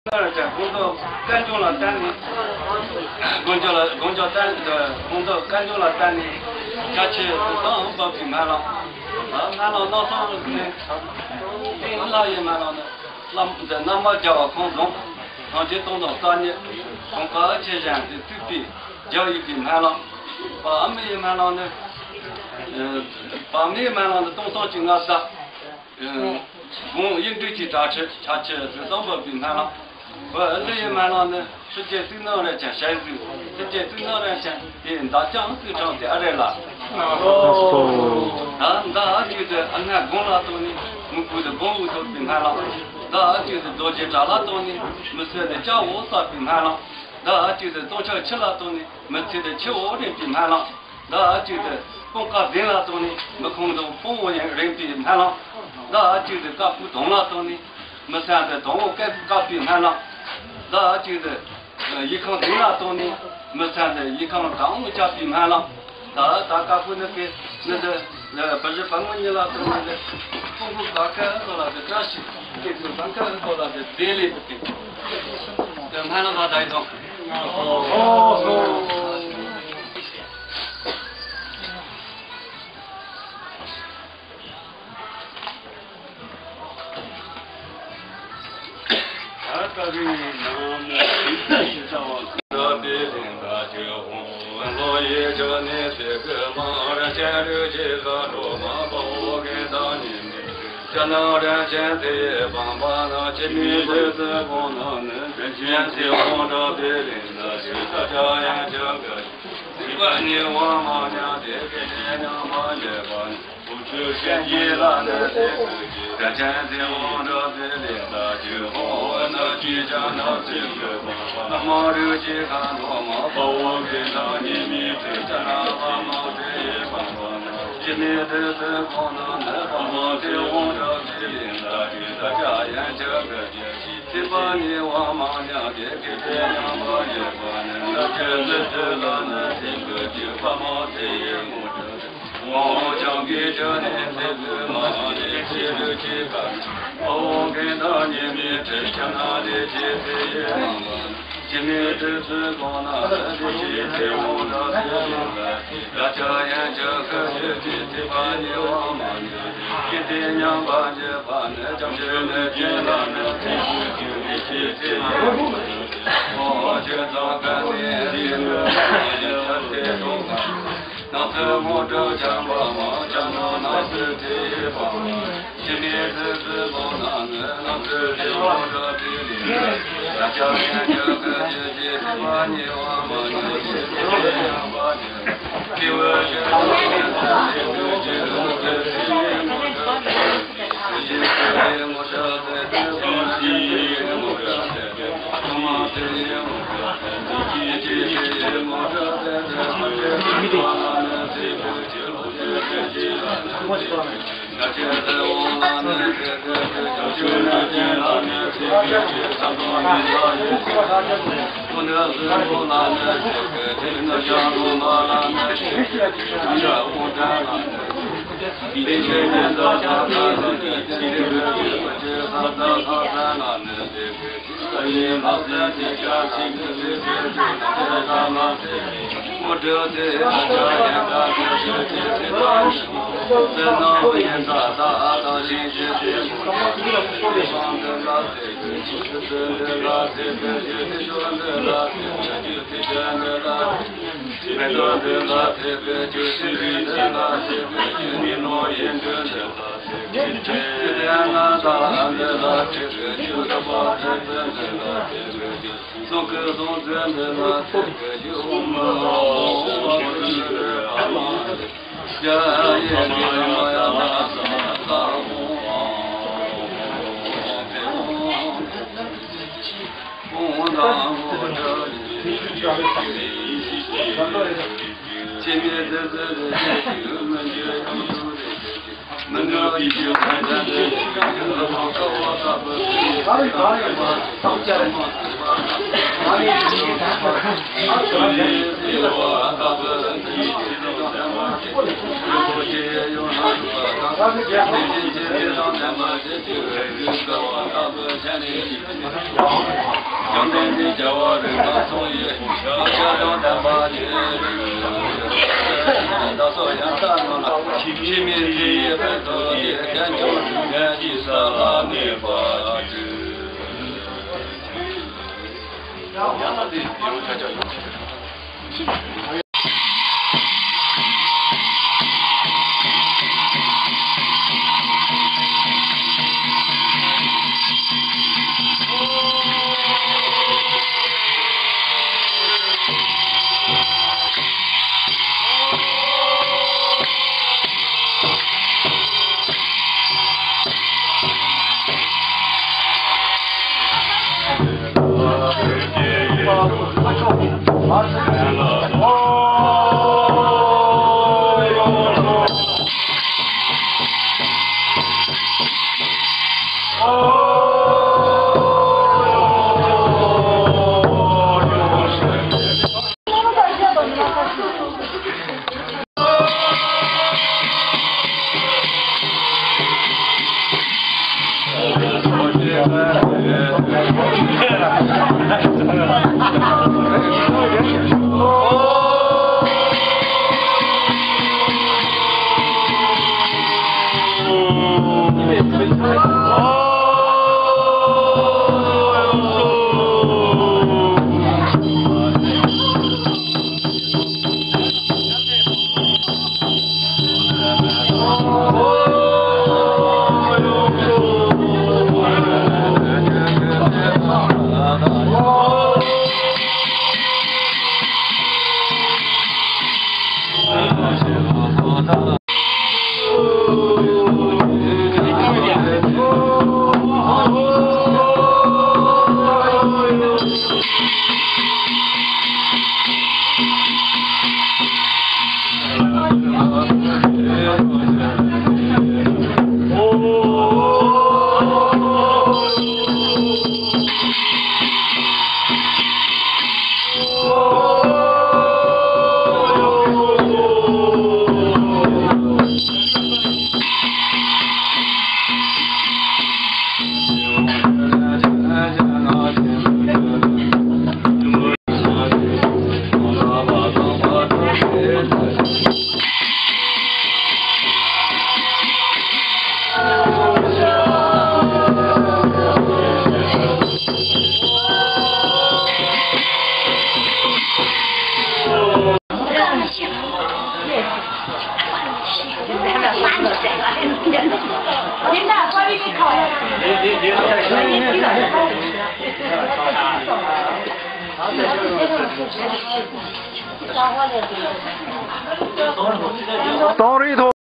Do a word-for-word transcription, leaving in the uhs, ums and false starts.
ཀྱང་དགོངས་རྫོགས་བསྐལ་འབྱུང་ལ་བརྟེན་ནས། དགོངས་རྫོགས་ལ་དགོངས་རྫོགས་བརྟེན་དགོངས་རྫོགས་བསྐལ་འབྱུང་ལ་བརྟེན་ནས། ཕྱག་ཕྱི་དུ་དང་འབབ་པའི་སྨོན་ལམ། སྨོན་ལམ་རྣམ་གསུམ་ནི། དེའི་བླ་ཡི་སྨོན་ལམ་ནི། བླ་མ་འདི་རྣམ་པར་རྒྱལ་བ་ཁོང་རྫོང་། ཐམས་ཅད་སྟོང་དང་རྩ་གཉིས། གོང་དཀར་ཆེ་ཞིང་དེ་བཏུད་པའི་རྒྱལ་བའི་གི་སྨོན་ལམ། བར་མའི་སྨོན་ལམ་ནི། བར་མའི་སྨོན་ལམ་ནི་སྟོང་སྟོང་གཅིག་ལྔ་བརྒྱ། དགོངས་དབྱིངས་སྒྲུབ་ཀྱི་གྲྭ་ཁྲིད་ཕྱག་ཕྱི་དུ་དང་འབབ་པའི་སྨོན་ལམ། བོད་ཀླུ་ཡི་སྨོན་ལམ་ནི། སྲིད་རྒྱལ་གཙུག་ན་རིན་ཆེན་ཞལ་གཟིགས། སྲིད་རྒྱལ་གཙུག་ན་རིན་ཆེན་དེ་འདབ་ལྕགས་གཙུག་ཕྲེང་དེ་ཨ་རེ་ལ། ད་ཟླ་བ་གཅིག་ཏུ་ཨ་ནེ་དགུང་ལ་བཏང་ནས་མི་བུ་དེ་བུ་མོ་ཐོབ་པའི་སྨོན་ལམ། ཟླ་བ་གཅིག་ཏུ་རྡོ་རྗེ་གྲགས་ལ་བཏང་ནས་མི་སེར་དེ་སྐྱ་བོ་བསགས་པའི་སྨོན་ལམ། ཟླ་བ་གཅིག་ཏུ་སྟོང་ཕྲག་ཁྱི་ལ་བཏང་ནས་མི་ཚེ་དེ་ཁྱི་བོ་རིང་པའི་སྨོན་ལམ། ཟླ་བ་གཅིག་ཏུ་སྤང་ཁ་གདན་ལ་བཏང་ནས་མི་ཁོང་དུ་སྤང་བོ་ཡང་རིང་པའི་སྨོན་ལམ། ཟླ་བ་གཅིག་ཏུ་བཀའ་བརྐུ་དོང་ལ་བཏང་ནས་མི་སེར་དུ་དོང་བོ་བཀལ་བཀག་པའི་སྨོན་ལམ། ཟླ་བ་གཅིག་ཏུ་ཡིག་ཁང་གདན་ལ་བཏང་ནས་མི་སེར་དུ་ཡིག་ཁང་དྲང་བོ་བཅག་པའི་སྨོན་ལམ། ད་ད་བཀའ་བརྐུ་ནི་སྐད་ནི་འདི་བུ་གཞི་བུ་མོ་གཉིས་ལ་བཏང་ནས་འདི་སྤང་བོ་བཀག་ཁ་ཐོག་ལ་འདི་བཀྲ་ཤིས་སྐྱིད་སྡུག་བཏང་ཁ་ཐོག་ལ་འདི་བདེ་ལེགས་སུ་སྐྱིད་སྨོན་ལམ་ལ་ད་ཡིན་དང་། གཏོང་རིགས་ཐོག